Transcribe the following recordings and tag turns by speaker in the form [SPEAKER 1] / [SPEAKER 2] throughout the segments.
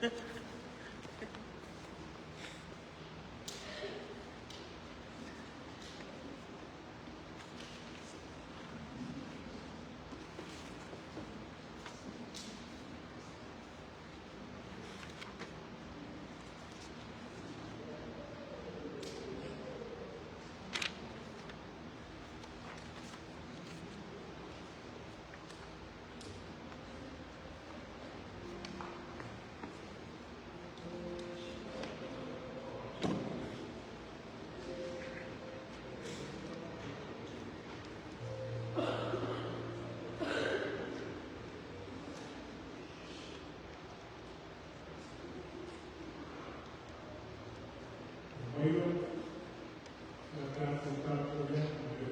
[SPEAKER 1] Le tatou tapuaiga a le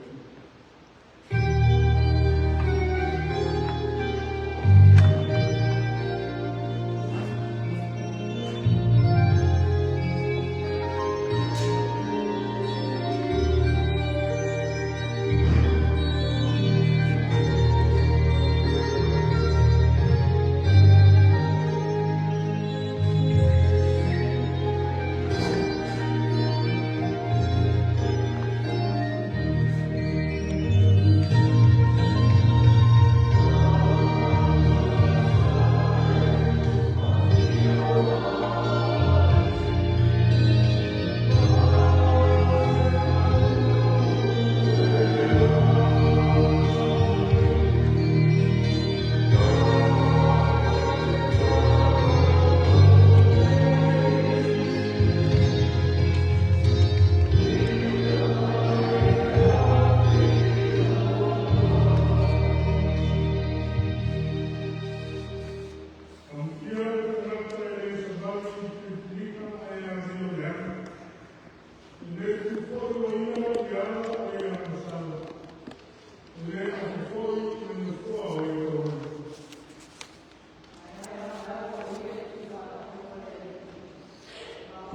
[SPEAKER 1] Atua. Amuia le tagata e le savali i filifiliga ae amio leaga. E le tufo'i o ia i ala o e agasala. E le afe foi i le nofoa o e taumanu.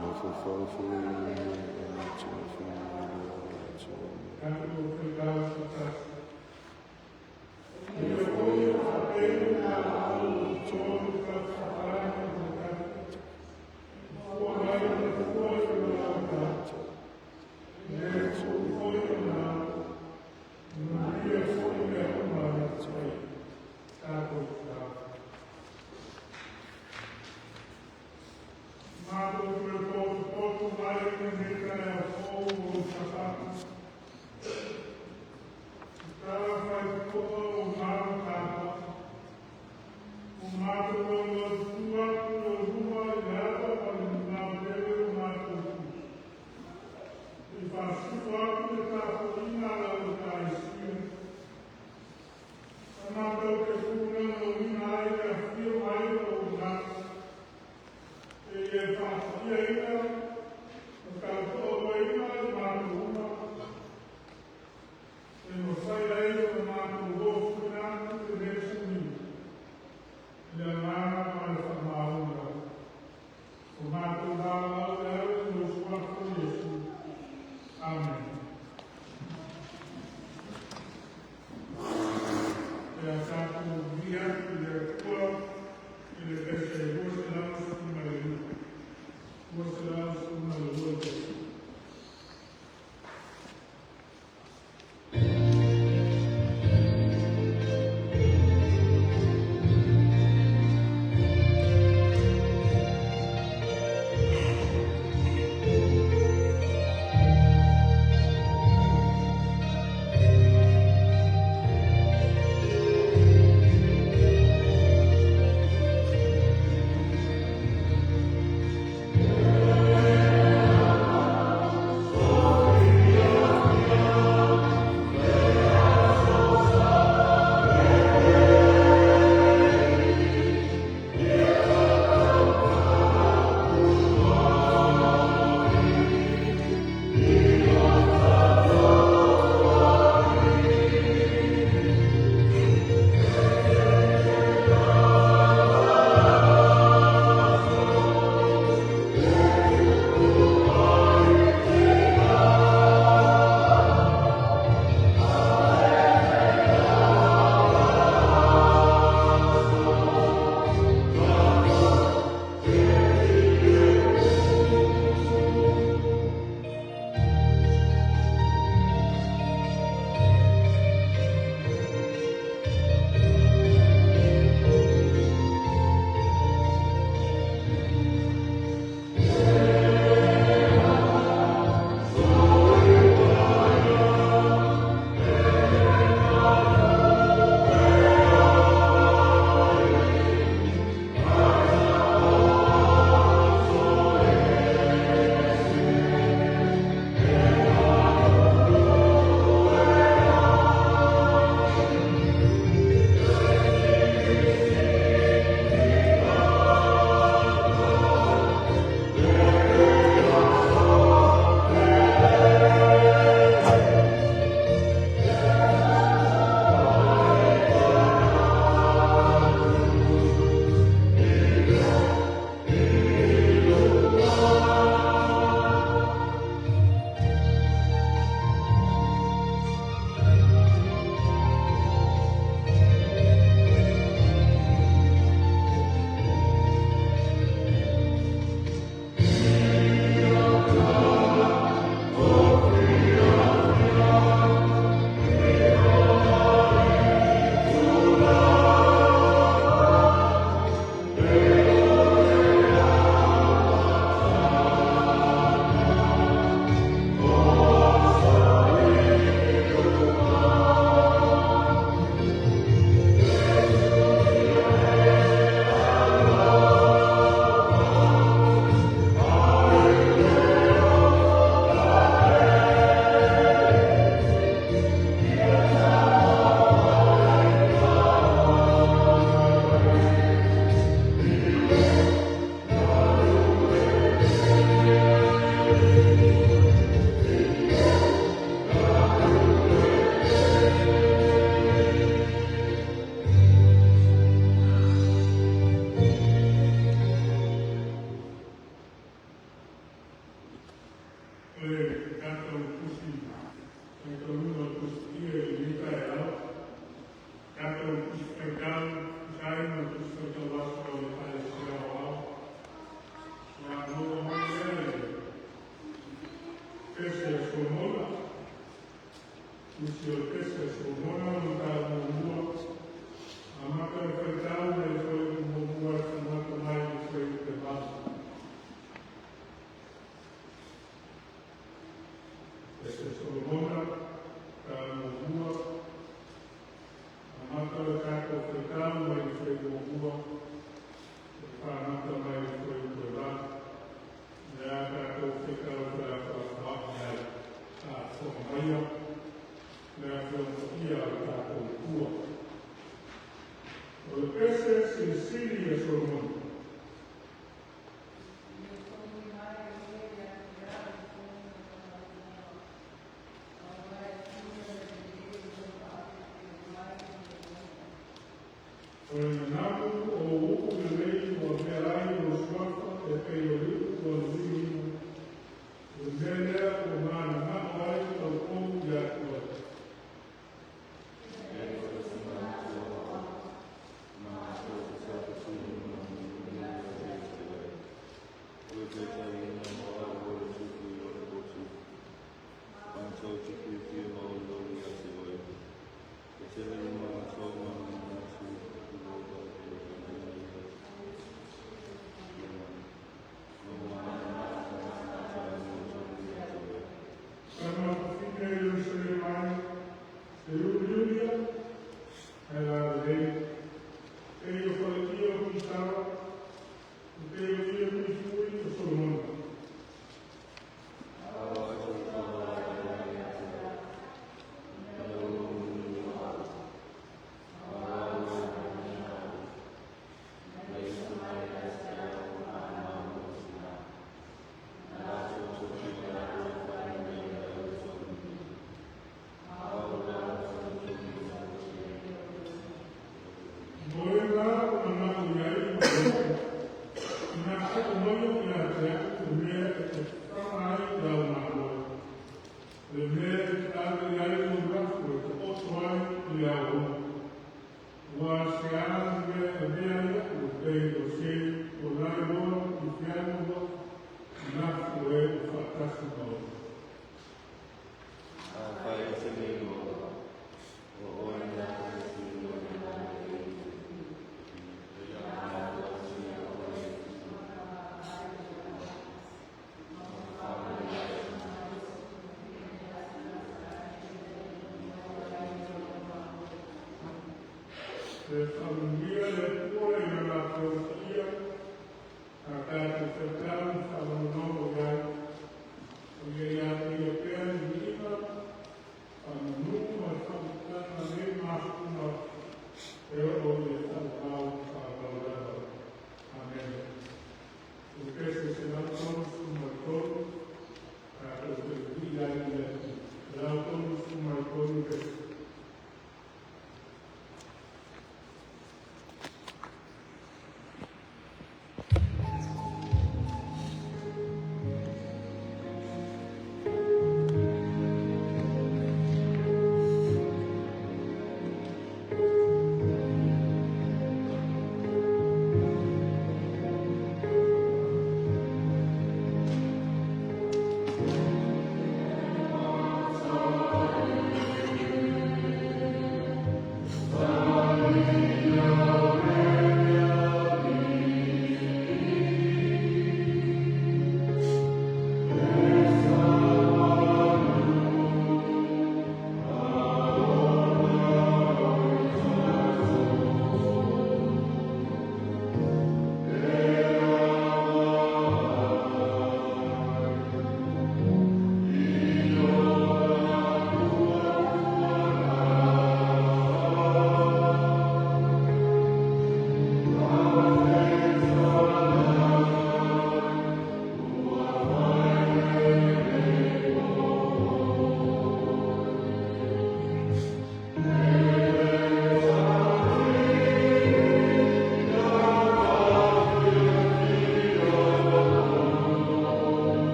[SPEAKER 2] Mafaufau foi e tofua
[SPEAKER 1] Tatou faitau faatasi. Ia foi o faapena au tolu faafalai o tagata. Fua mai le fua i o lau Le foi o lau, manuia foi mea uma e fai. Tatou tatalo. Matou toe potopoto mai i lenei taeao fou o le Sapatu. Tusi o le Pese a Solomona o le Mataupu Muamua, amata le faitau mai le Fuaiupu 1 e faaamata mai i le Fuaiupu 8. Pese a Solomona, Mataupu Muamua, amata le tatou faitau mai le Fuaiupu 1 e faaamata mai i le Fuaiupu 8. O le a tatou faitau felafolafoai ai. Faafofoga maia le Afioga Paia a lo tatou Atua. O le Pese Silisili a Solomona. O le manamu o ou upu lelei ua avea ai lou suafa e pei o le ipu ua liuliuina, o le mea lea ua mananao ai outou ia te oe. Tama fafine Ierusalema e, e uliuli ia, ae lalelei, pei o faletia o Kitara, e pei o ie fuifui o Solomona. Moe la o manao i ai ma loto, ina soo mai ia te au le mea e te fafaga ai lau Malo, le mea e te ave i ai lou lafu e te oto ai i le aoauli. Ua se a le mea e avea ai aku e pei o se o lailoa i fealuai i lafu o e ua faatasi ma oe. E faamanuia le Atua i le latou paia, a tatou faitau ma faalogologo i ai, o ia ia te ia pea le viiga, faamanu ma le faautaga nei ma aso uma e oo i le faavavau faavavau lava. Amene. O le Pese 133, tatou faipipii ai i le Atua. 133 pese.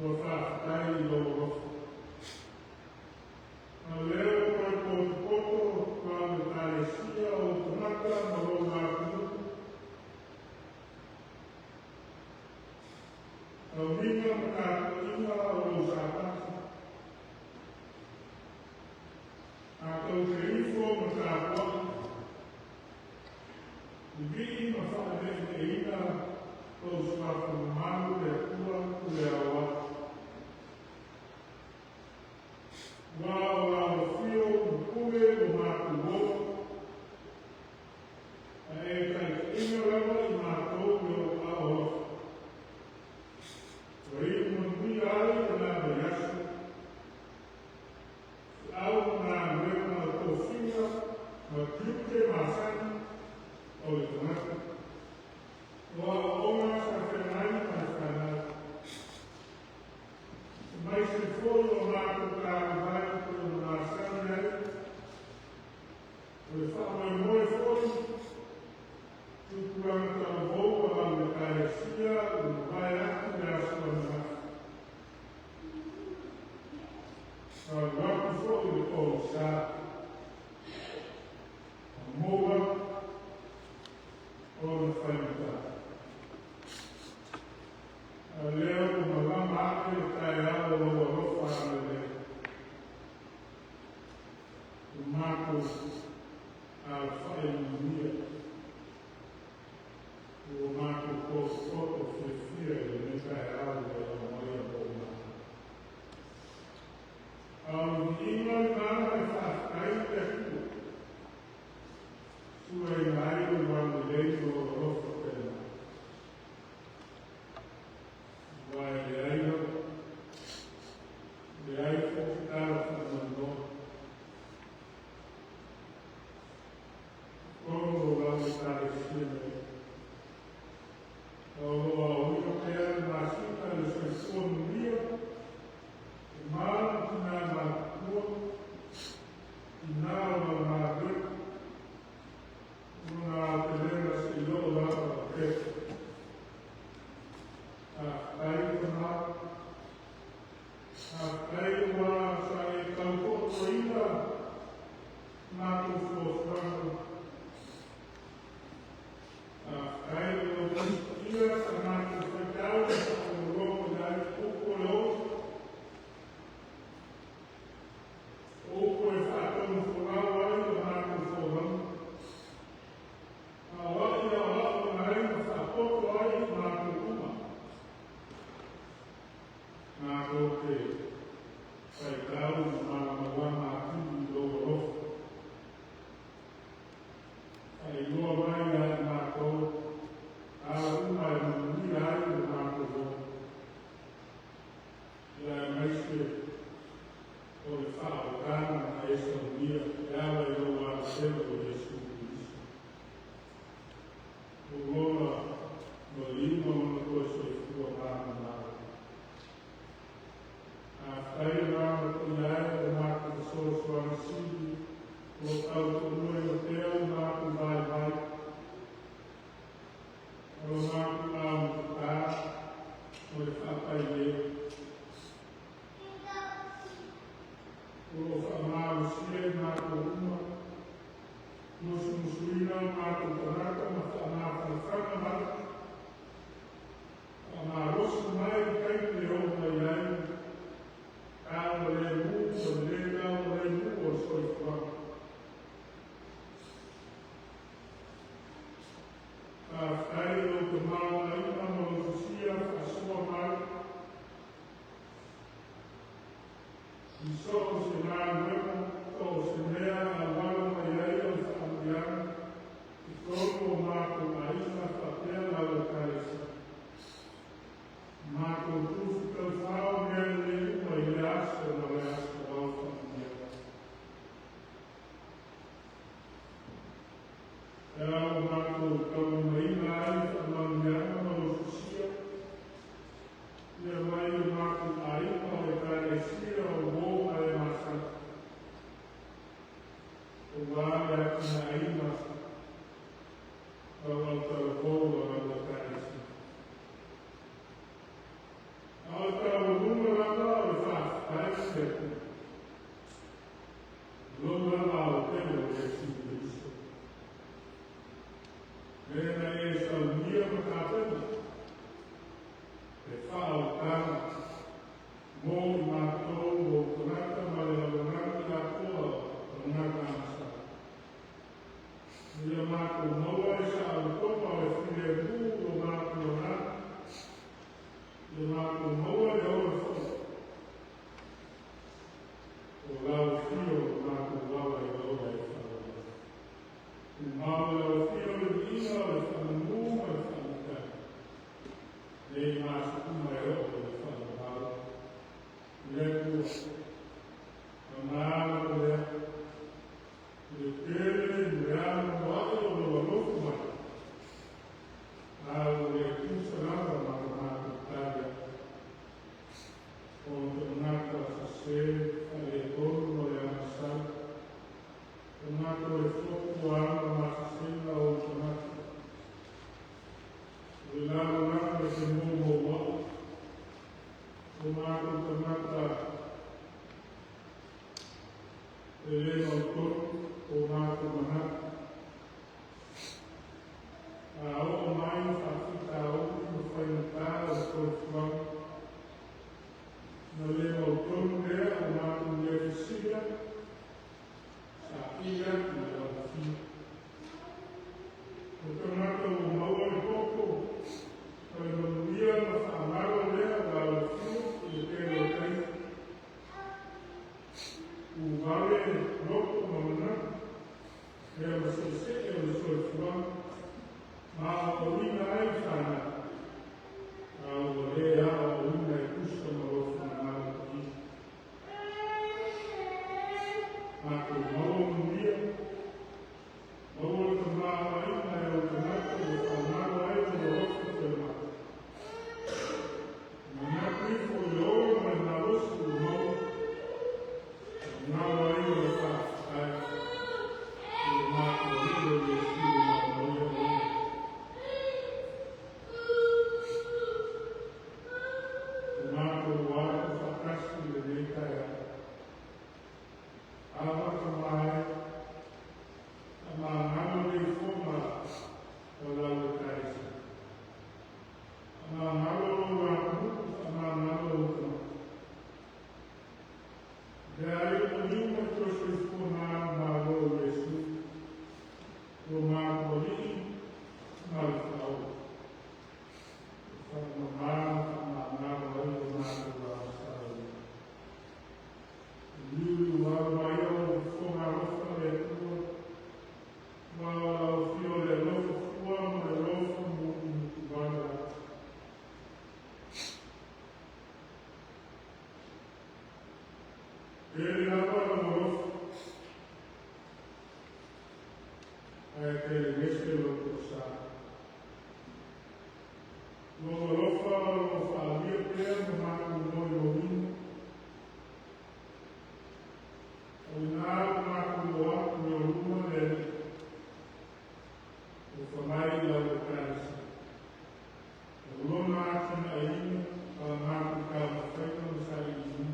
[SPEAKER 1] Ua faafetai i lou alofa. A o lea ua toe potopoto lau Ekalesia, o ou tagata ma lou atunuu, taumiga ma tapuaiga o lou Sapati, matou te ifo ma tapuai, vivii ma faaneeneeina lou Suafa mamalu le Atua Pule Aoao. Ua o lau afio ma pule ua matou ola, ae e taitaiina lava i matou i lou aao alofa. Ua iu manuia ai lena vaiaso, feau ma galuega o tofiga ma tiute masani o le tagata. O aoaoga sa feagai ma le fanau. Aemaise foi o matou talavai pei ona masani ai. O le faamoemoe foi, tupulaga talavou a lau Ekalesia ua mavae atu le aso ananafi. Sa alu atu foi le pogisa, ma maua ona faigata. A lea ua malama ake le taeao o lou alofa agalelei. Ua matou alafai manuia. Ua matou potopoto fiafia i lenei taeao ua e aumaia mo i matou. A o le viiga lena ma le faafetai i le Atua, suaina ai lou agalelei ma lou alofa pena. Ua e leai lava, leai foi se tala faamaninoa. Totonu o lau Ekalesia nei. O lo o aoina pea le masina i le soifua manuia, e ma tina matutua, ina o lau galuega, lona aotelega seia oo lava o pea. Faafetai tama, faafetai ua sa e tau toatoaina matou fuafuaga. Faafetai o lau Tusi sa matou faitau ma faalogologo i ai upu o le ola. O upu e faatonufolau ai o matou folauga. A o ai aoaoga ai ma faapoto ai i matou uma. Matou te faitau ma malamalama atili i lou alofa. Faailoa mai ia i matou ala uma e manuia ai o matou ola. Ia aemaise o le faaolataga na e saunia e ala i lou alatele o Iesu Keriso. O lona maliu ma lona toe soifua manumalo. Faafetai agaga paia e o matou fesoasoani sili o tautoaluaina pea o matou vaivai. O lo matou aumatata o le faapailē. O lo faamalosia i matou uma, musumusuina o matou tagata ma faamafanafana mai, faamalosi mai i taimi e oo mai ai, tau le mu ma le lē tau le mu o le soifuaga. Faafetai i lou tamaoaiga ma lou sosia faasoa mai. I so o se galuega, so o se mea auala mai ai o le faamanuiaga, i totonu o matou aiga faapea lau Ekalesia. Matou tufu taufao mea lelei uma i le aso ma le aso o lau faamanuiaga. E ao matou taulimaina ai faamanuiaga ma lou sosia, ia mai o matou aiga o Ekalesia o uō ma e masani. le Atua. Lou lava aotele o Iesu Keriso. Lea na e saunia ma tapena e faautaga mo i matou o tagata ma le lalolagi atoa o lagata agasala. Ia matou maua le saolotoga o le filemu i lo matou agaga, ia matou maua le ola foi o lau afio i lo matou ala i le ola e faavavau. Tumau i lau afio le viiga o le faamanu ma le faamatala, nei ma aso uma e oo i le faavavau. Le Atua, mama lava lea, i le tele ma le anoanoai o lou alofa mai, a ua le tusa lava ma lo matou tali atu. O tagata sese faaletonu ma le agasala, tagata o le fotu aga masesega o tagata, o le lalolagi e femoumouai, o matou tagata e le mautonu o matou manatu. A oo mai faafitauli ma faigata o le soifuaga, na le mautonu lea o matou le fesili atu, saili atu i lau afio. O tagata ua maua le poto ma le manuia ma faamalo lea o lau afio i le tele o taimi. Uvale loto ma manatu, mea ma seesee o le soifuaga, ma aoaoina ai fanau, a ua le aoaoina e tusa ma lou finagalo paia. Matou maua manuia, maua le tamaoaiga e ou tagata ua faamalo ai lou alofa felemai. Manatu ifo i le ola ma le malosi ua maua, galo ai o le faafetai i le matou Alii o Iesu ma aumaia oe. O matou o atu faatasi i lenei taeao. Amata mai, faamagalo le ifoga o lau Ekalesia. Faamagalo lou atunuu, faamagalo ou tagata. Lea ai o maliu ma le toe soifua manumalo o Iesu, lo matou Alii ma le Faaola. Faamama ma faamagalo ai lo matou agasala. Liuliu alo mai au fofoga alofa le Atua, ma o lau afio le alofa fua ma le alofa mutumutuvale atu. Tele lava lau alofa, ae televese lou toasa. Lou alofa o lo o faaalia pea ma matou molimauina. O lena ua matou o atu i luma le Alii, o fanai i lau Ekalesia. O lona atinaeina pa matou taumafaiga ma sailiiliga.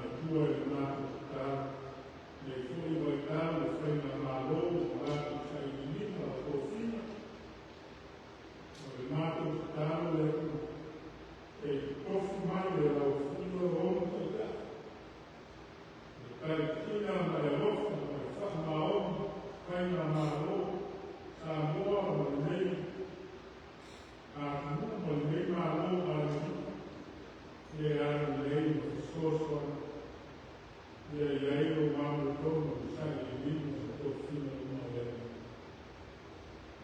[SPEAKER 1] Manatua i le matou tatalo, lenei foi vaitau le Faigamalo ma latou sailiiliga o tofiga. O le matou tatalo le Atua, e tofi mai e lau Afio ona Taitai, e taitaina ma le alofa ma le faamaoni Faigamalo Samoa ma lenei atunuu ma lenei Malo alualuga, ia e agalelei ma fesoasoani, ia i ai lo mametonu i sailiiliga ma tofiga uma o le Atua.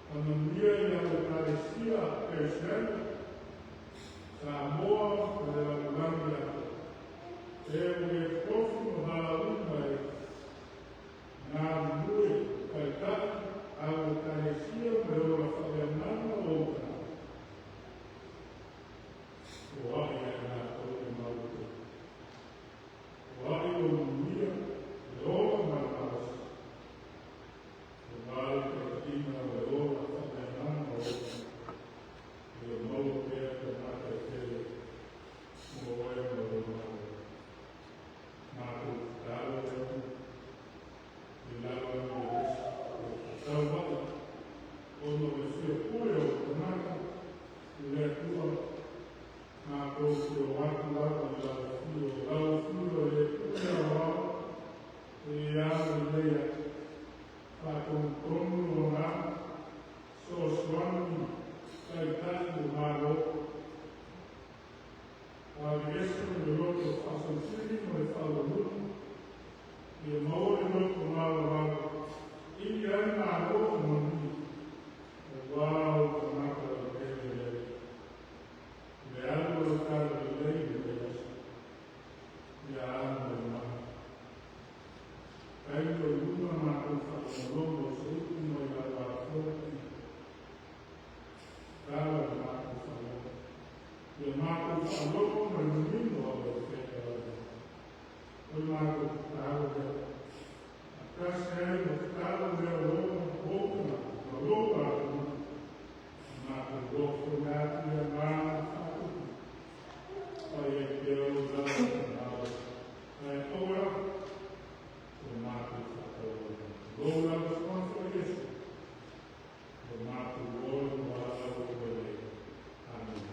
[SPEAKER 1] Faamanuia i lau Ekalesia Kerisiano, Samoa ma le lalolagi atoa, e ua e tofi ma valaauina e galulue taitai au Ekalesia ma le ola faaleagaga o ou tagata. O ai ia i latou e mau pea. O ai o manuia, le ola ma le malosi. O le taitaiga o le ola faaleagaga o ou tagata. Ia maua pea tagata e tele mo oe ma lou Malo. Matou tatalo le Atua, i lalo ane o le esi, tauai, ona o le fia pule o tagata i le Atua, matou te o atu lava i lau afio, lau afio e le pule aoao, e ao lelei atu, faatonutonu lo agaga, fesoasoani taitai o Malo, aveese ma le loto faasausili ma le faaualuma, ia maua le loto maualalo, ili ai malo o manuia, aua o tagata lautele le Atua. Le alu o le talalelei i le aso, ia alo mai mai. Tailo i luga matou faalogologo i se upu mai lau Afioga, tala le matou faalogo. Ia matou faalogo ma le manino o le feka o le O le matou tatalo lea. Faatasi ai ma tatalo lea o ou tagata ma lou atunuu. Matou ofo atu i agaga faatupu. Fai ai pea o lava finagalo. Ae aua lava o matou faatauina. Lou lava suafa o Iesu. O matou ola ma valaau atu ai nei. Amen.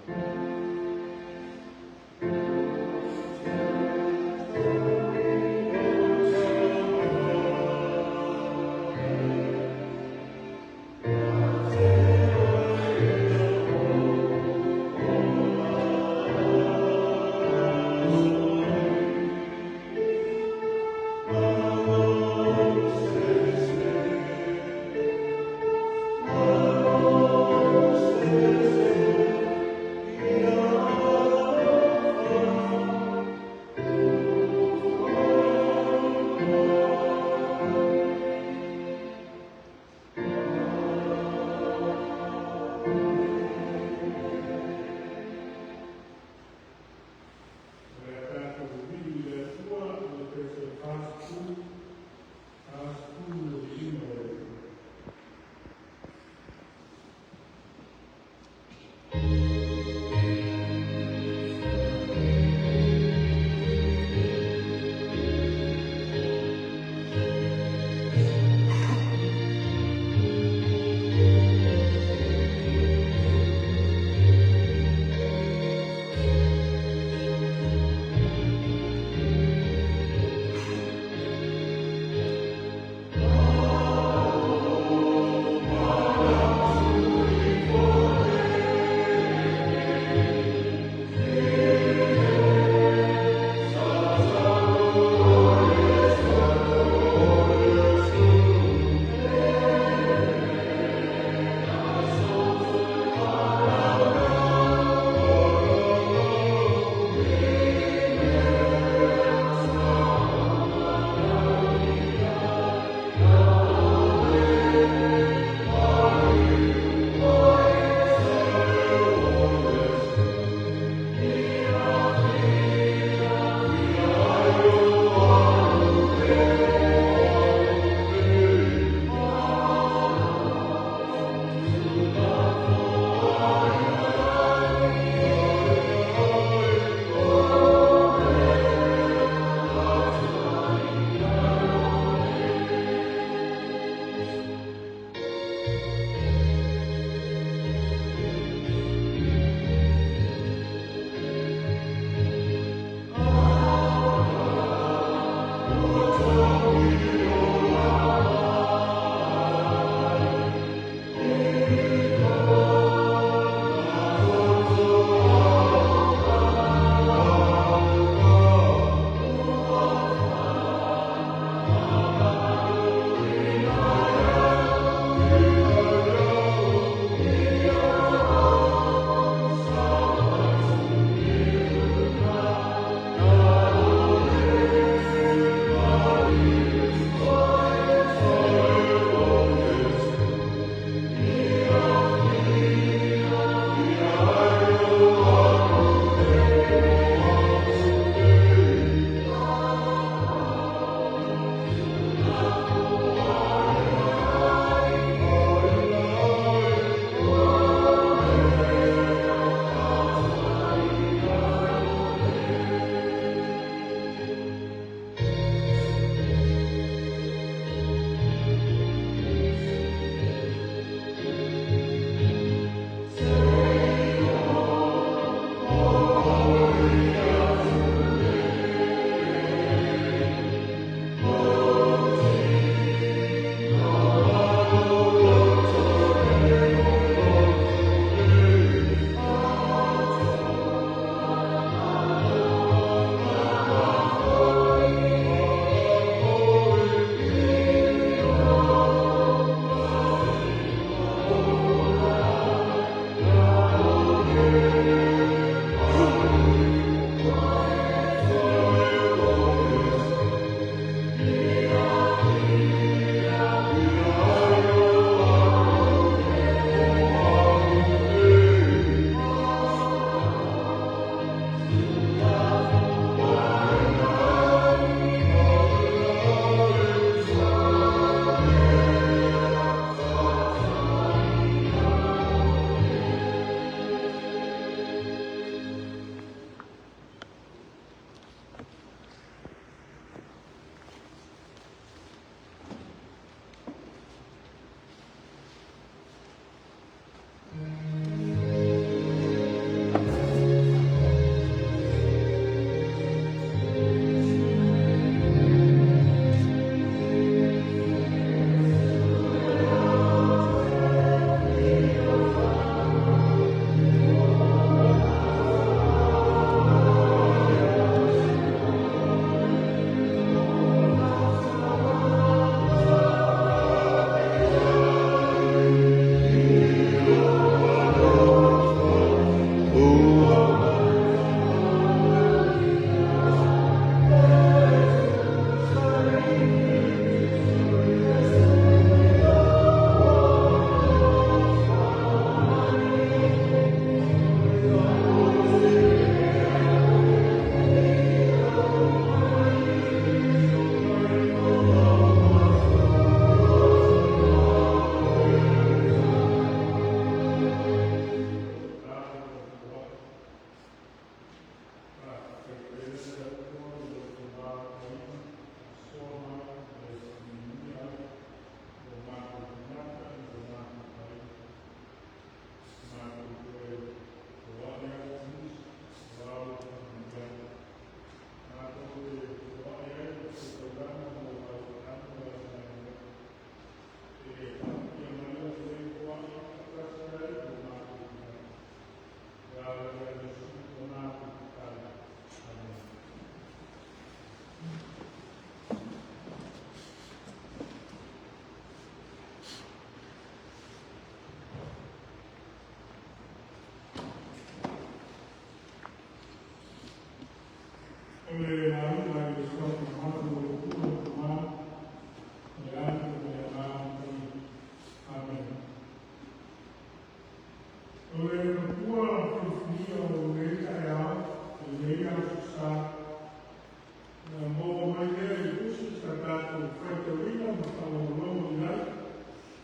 [SPEAKER 1] Na maua mai lea i tusi sa tatou faitauina ma faalogologo i ai,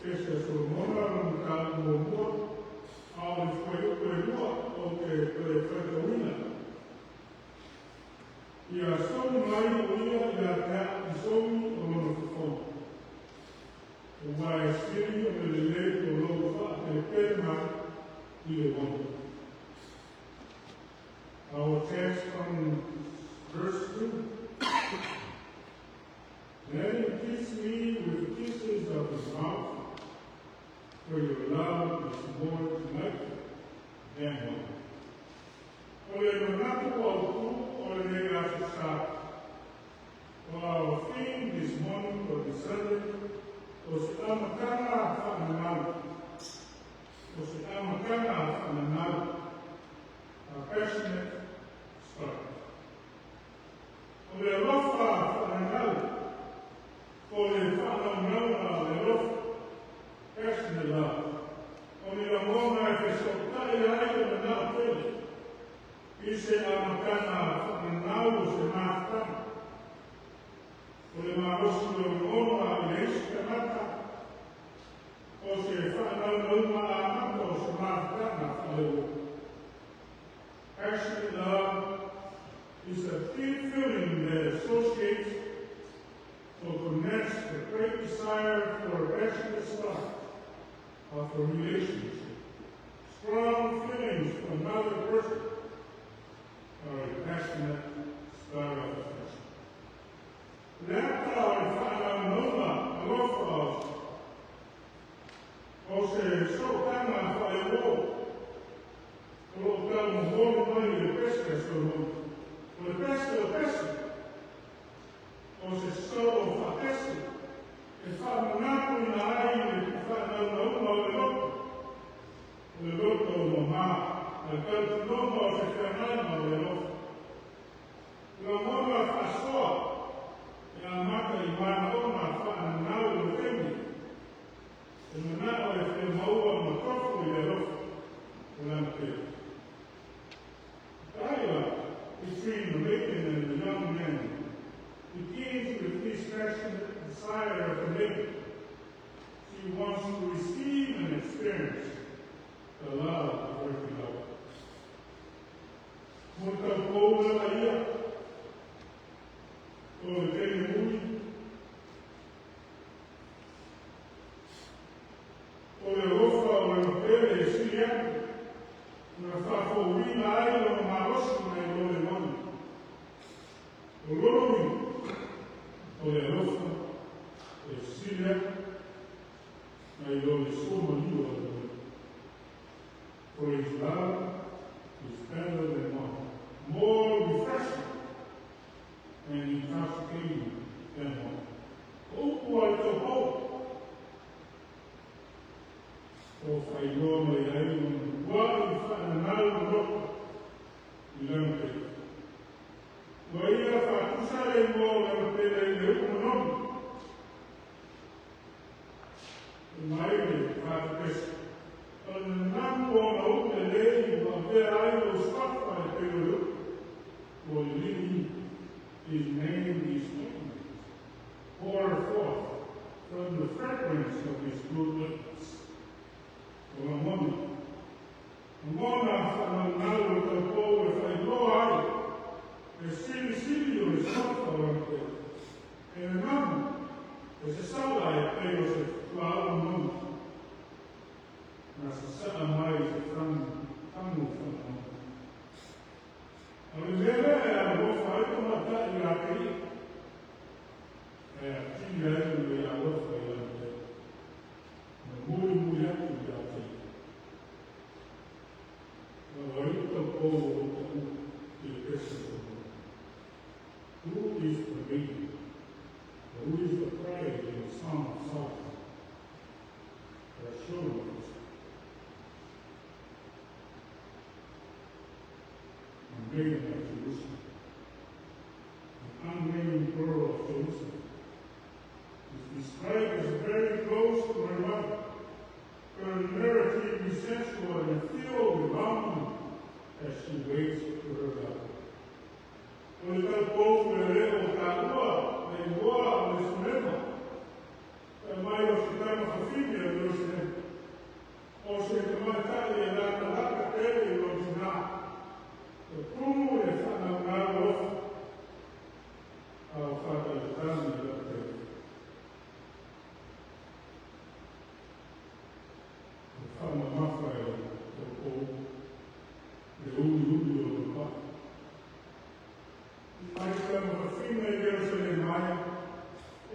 [SPEAKER 1] Pese a Solomona lona mataupu muamua, a o le fuaiupu e 2 ou te toe faitauina. Ia sogi mai o ia ia te a'u i sogi o lona fofoga, aua e sili ona lelei o lou faapelepele mai i le uami. Our text from verse 2. Let him kiss me with the kisses of his mouth, for your love is more delightful than wine. O le manatu autu o lenei Aso Sa. For our theme this morning or this Sunday, o se amataga faananalu. O se amataga faananalu. A passionate start. O le alofa faananalu. O le faanaunauga o le alofa. Passionate love. O ni lagona e fesootai ai le manao tele. I se amataga faananau o se mafutaga. O le malosi o lagona i le isi tagata. O se faanaunauga amata o se mafutaga faaleuo. Passionate love is a deep feeling that associates or connects the great desire for a passionate start of a relationship. Strong feelings for another person are a passionate start of affection. Le ata o le faanaunauga alofa o se sootaga faaleuo o loo taumomoli mai i le pese a Solomona. O le pese o pese, o se soo faapese, e faamanatuina ai le faanaunauga o le loto. O le loto o mamā, le tautinoga o se feagaiga o le alofa. Lagona faasoa, e amata i manaoga faananau o le taimi. E manao e fia maua ma tofo i le alofa o lana pele. Dialogue between the maiden and the young man begins with this passionate desire of the maiden. She wants to receive and experience the love of her beloved. Mo taupou lava ia, o le teine muli, o le alofa o lana pele e sili atu, na faafouina ai lona malosi nai lo le uami. O lona uiga, o le alofa e sili atu nai lo le suamaliu o le uami. For his love is better than wine, more refreshing and intoxicating than wine. O upu a le taupou, o faailoa mai ai lona matuai faananau loloto i lana pele. Ua ia faatusa le igoa o lana pele i le upu manogi. E mai le faatupese. O le nanamu o ona upu lelei ua avea ai lou suafa e pei o le upu. Ua lili'i. His name is ointment, poured forth from the fragrance of his good lips. O lagona. Lagona faanaunau o le taupou e faailoa ai. mai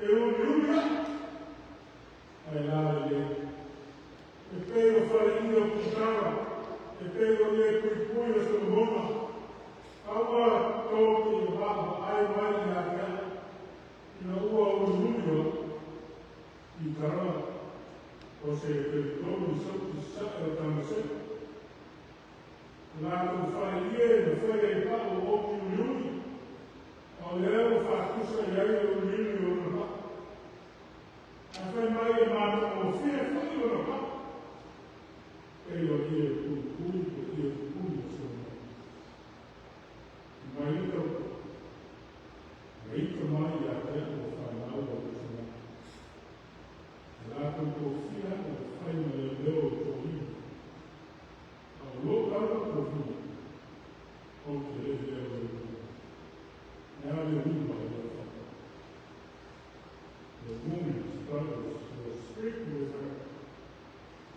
[SPEAKER 1] e uliuli ai, ae lalelei. E pei o faleia o Kitara, e pei o le puipui o Solomona, aua tou te vaavaai mai ia te au, ina ua uliuli au Kitara o se talitonu i saʻe o Tamasese. Latou faleie na faia i pau o oki uliuli, a o lea ua faatusa i ai le uliuli o ona pau. Ae fai mai e matagofie foi ona pau. E o ie puipui po ie pupuni o Solomona. Mai le tau, ma ita mai ia te au o whanau o Israel. Latou tofia o fai ma leoleo i toina. A o lou lava tofiga, ou te le leoleo. E a le uiga o ia fai. The woman struggles were strict with her.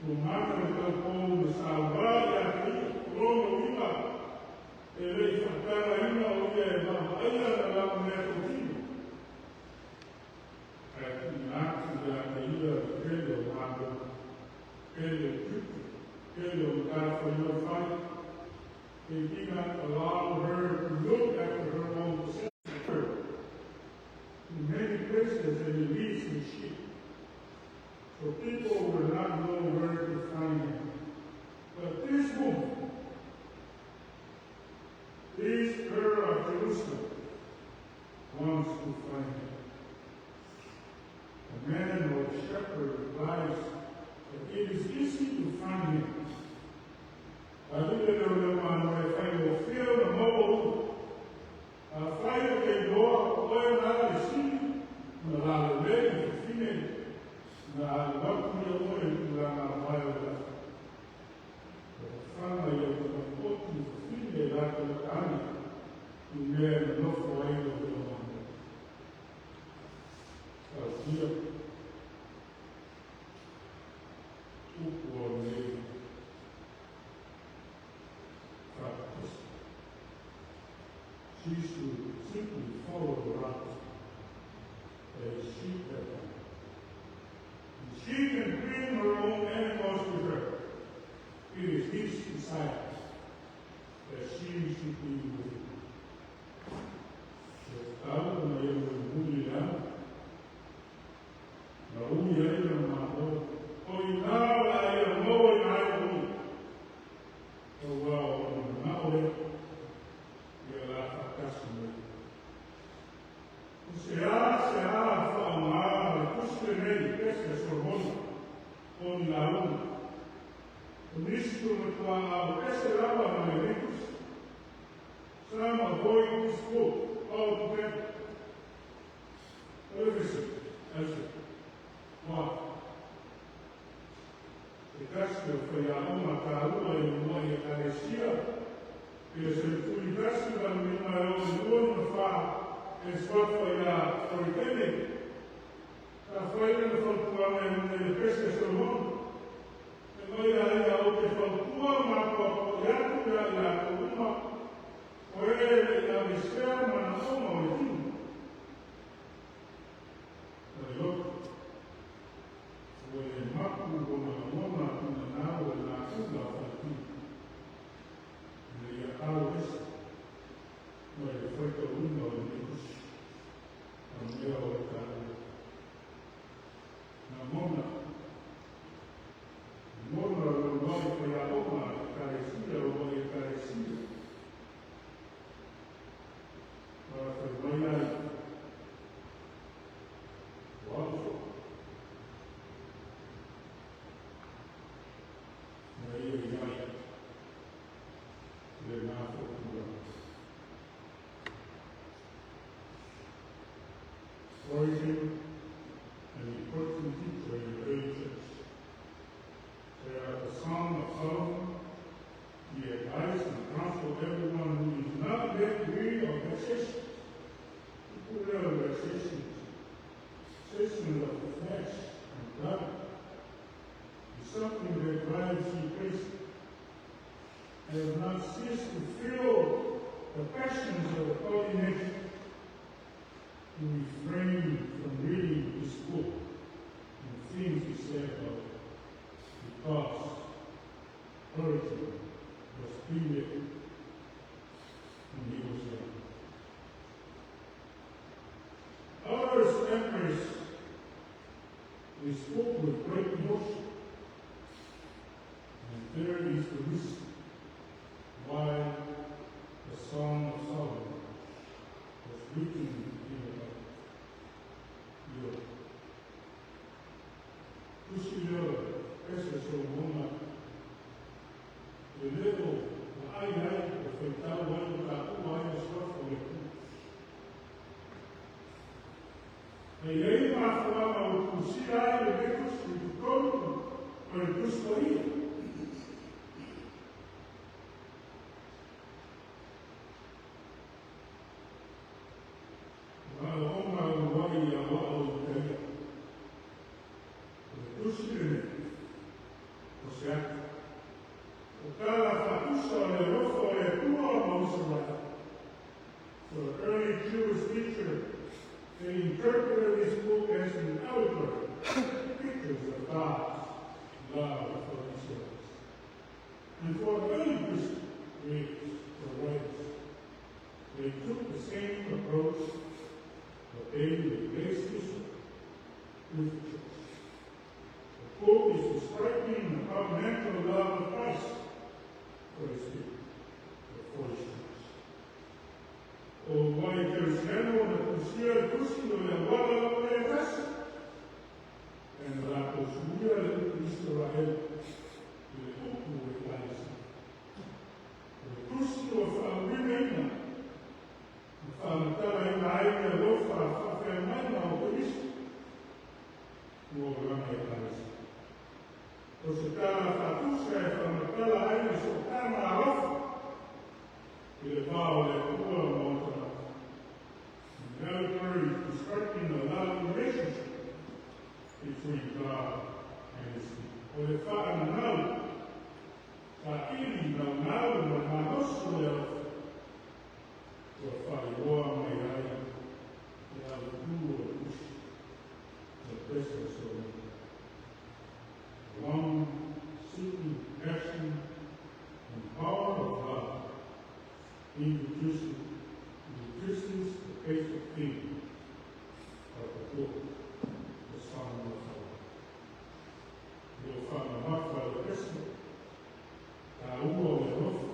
[SPEAKER 1] Ua gata le taupou na saua ia te ia, o lona uiga, e le i faatagaina o ia e vaavaaia na lana meatotino. Ae tuuina atu ia te ia le tele o galuega, tele o tiute, tele o matafaioi fai. They did not allow her to look after her own possessions. In many places and he leads his sheep. So people will not know where to find him. But this woman, this girl of Jerusalem, wants to find him. The man or the shepherd replies that it is easy to find him. A vile le o le mano e fai o fia na maua ulu. Afai o te iloa o oe na le sili, na lalelei i fafine, na alu atu ia oe i tulaga vai o le aso. O fana ia te maipoti i fafine e latou ane, i mea na nofo ai o le mano. Tautia, upu o lenei practice. She should simply follow the route that his sheep have done. And she can bring her own animals with her. It is his desire that she should be with him. E tatau ona ia mulimuli le ana. Na ui ai lona malo. O i ina o le a ia maua ina ai o ui. Auā o lona manao lea, ia la faatasi mai. O se a faaaogā le tusi lenei Pese a Solomona o ni lauga. O nisi o matuā ese lava ma lenei tusi. Some avoid this book altogether. Listen, listen. Why? Se tasi o faiaoga taua i mua i Ekalesia, ia 11 5 6 2 4 e suafa ia Toritene. Sa fai lana fautuaga e uiga i le Pese a Solomona. E mai a ia ou te fautua ma apoapoai atu ia i latou uma, o e le i aveesea manaoga o le tino. O le loto, ua le mapu ona lagona tuumanao o le natura faletino. Ina ia alo ese mai le faitauina o lenei tusi. Manuia o le taua. Lagona, lagona lo i faiaoga Ekalesia o i Ekalesia. Fai mai ai. O au foi. Na ia i ai. Le nā fautuaga. Origin and important teacher in the early church. They are the Song of Solomon, the advice and counsel of everyone who is not yet weary of vexation. Put out vexations, vexations of the flesh and blood, is something that drives you crazy. I have not ceased to feel the passions of the holy nature. to refrain from reading this book and things he said about it, because Origen was pre-written when he was young. Others embrace this book with great emotion, and there is the reason why the Song of Solomon was written in the Bible. Ioe. Tusi lea Pese Solomona e le o vaai ai o faitau ai o taua ai le suafa o le Atua. E i ai mafuaaga ua tusia ai lenei tusi i totonu o le Tusi Paia. O aoaoga uluai aoao i Itaia. O le tusi lenei o se ata. O tala faatusa o le alofa o le Atua mo Isaraele. For the early Jewish teacher, they interpreted this book as an allegory, pictures of God's love for Israel. And for the early Christian readers or writers, they took the same approach, but they replaced Israel with the church. The book is describing the covenantal love of Christ for his people, for his church. O uluai Kerisiano na tusia le tusi o le auala o le tasi. E na latou suia le upu Isaraele i le upu Ekalesia. O le tusi ua faauigaina ma faamatalaina ai le alofa faafeagaiga o Keriso mo lana Ekalesia. O se tala faatusa e faamatala ai le sootaga alofa i le va o le Atua ma ona tagata. An allegory describing the love relationship between God and his people. O le faananau, saili naunau ma le malosi o le alofa ua faailoa mai ai le autū o le tusi o le Pese a Solomona. Long seeking passion and power of love introduces the basic theme of the book, the Song of Solomon. O lo faamamafa le pese, taua o le alofa,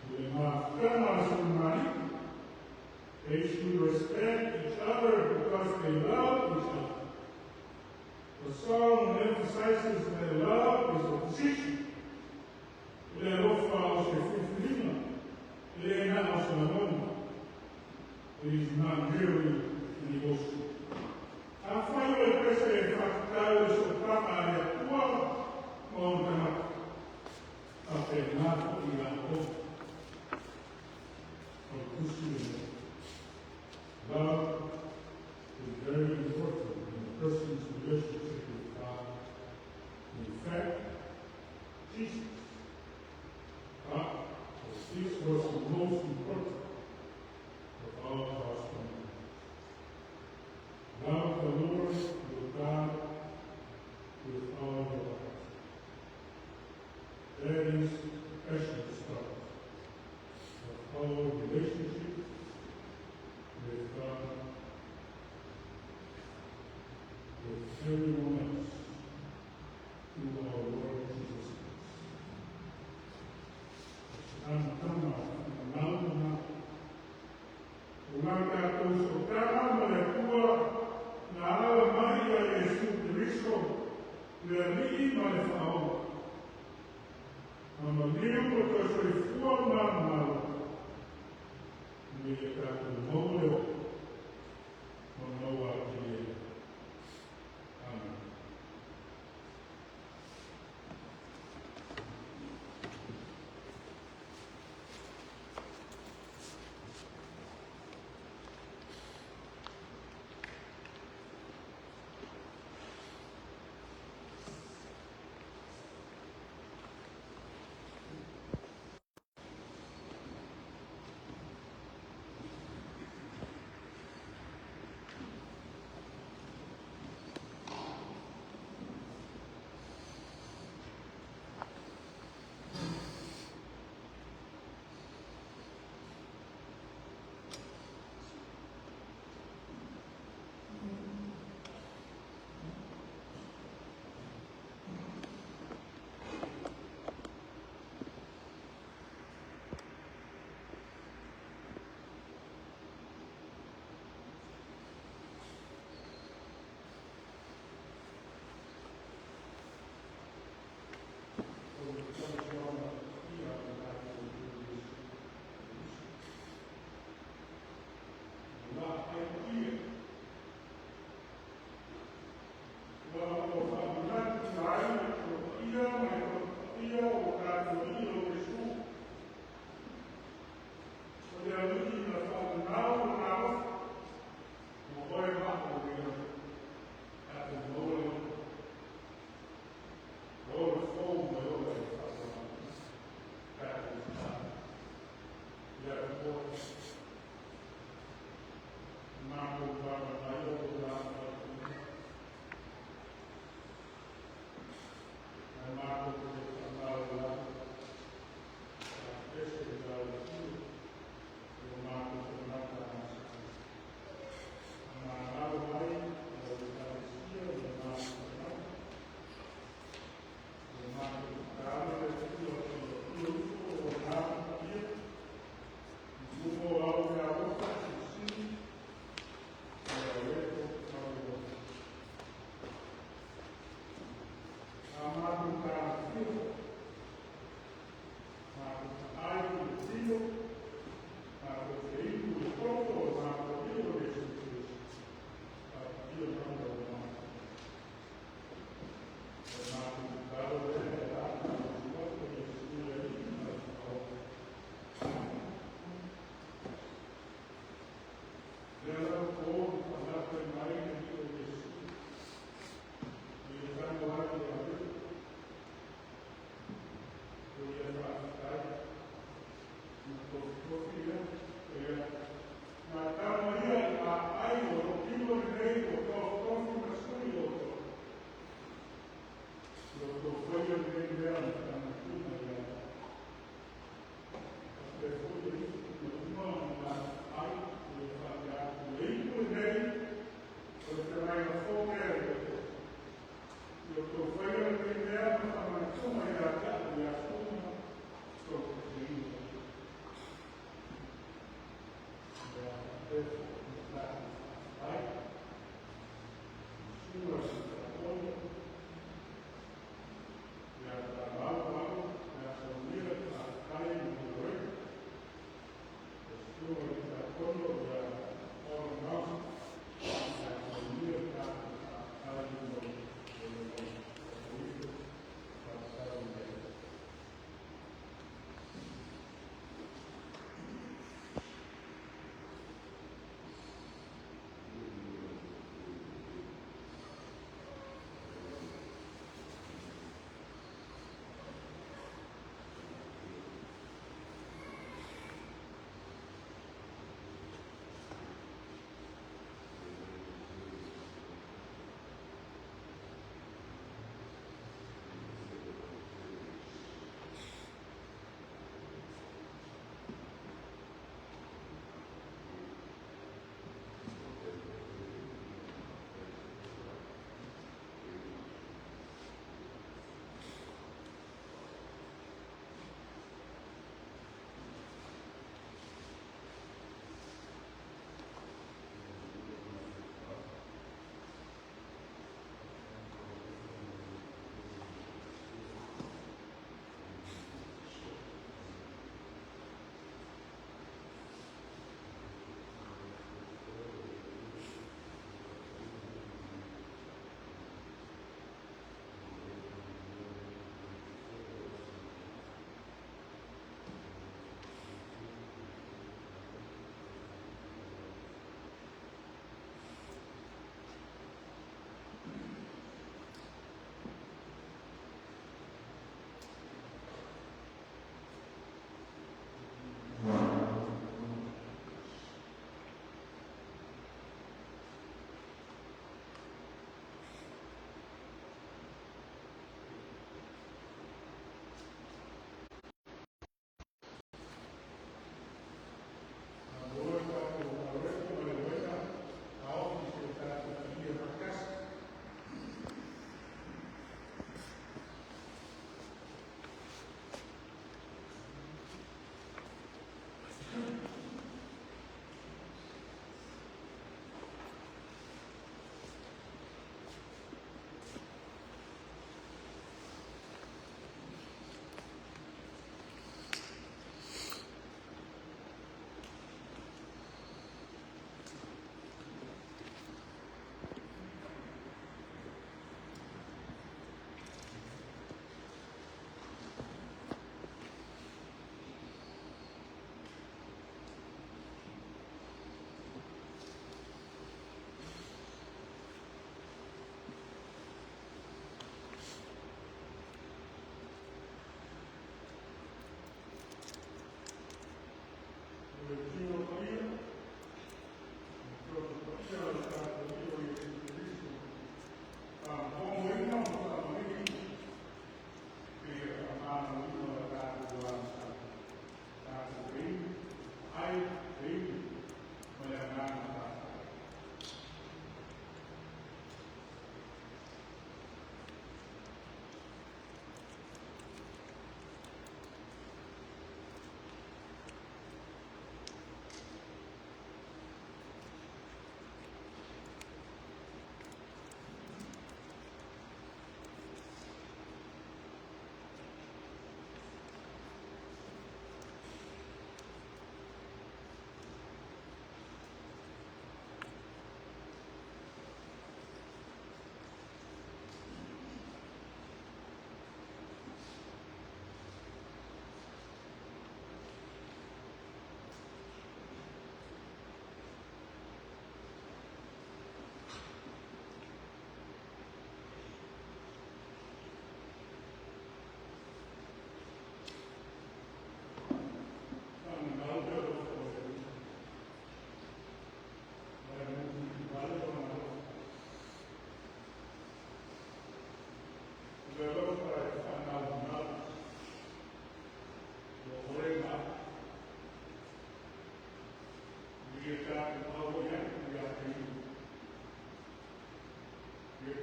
[SPEAKER 1] i le mafutaga a Solomani. They should respect each other because they love each other. The song emphasizes that love is a decision. Le alofa o se filifiliga, e le na o se lagona. It is not merely an emotion. Afai o le pese e faatatau i sootaga a le Atua ma ona tagata, faapena foʻi latou o le tusi lenei. Love is very important in a person's relationship with God. In fact, Jesus taught that this was the most important of all God's commandments. Love the Lord your God with all your heart. That is the passionate start of our relationship with God, with everyone else, through our Lord Jesus Christ. Amataga faananau o la tatou sootaga ma le Atua na ala mai ia Iesu Keriso, le Alii ma le Faaola. Na maliu ma toe soifua manumalo ina ia tatou maua le ola ma maua atili ai. Amen.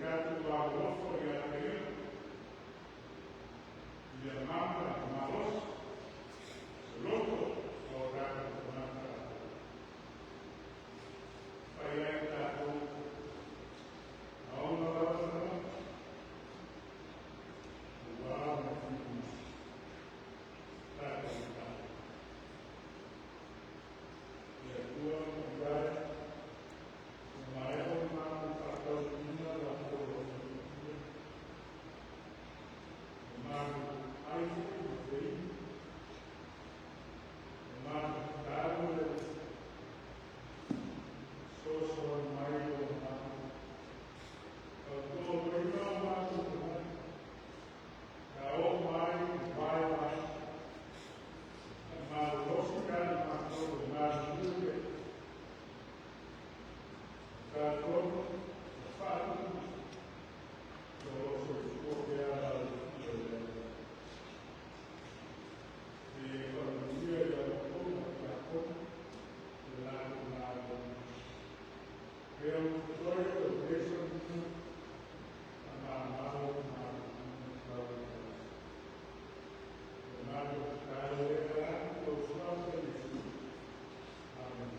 [SPEAKER 1] tatou alolofa ia te Ia, ia matamalosi loto o tatou tagata fai ai tatou aoga lava tagata ua ma tatou tatou. Le Atua paia ua maea ona matou faatautoina le lafo, ua matou ai foi ma feinu, ua matou tatalo le Alii, fesoasoani mai lo matou tautoaluaina o matou tagata, pe a oo mai ma vae mai, faamalolosi pe ana matou e galulue pea. Talitonu ma faatupu o lo o soifua pea le alofia o le Atua. E faamanuia ia outou ma tiakono i le latou galuega. Pea o totoe o le faamalo ma tau. O matou tatalo lea i lou suafa Iesu. Amene.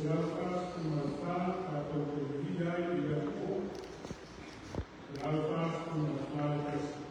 [SPEAKER 1] 144, tatou te vivii ai i le Atua. 141.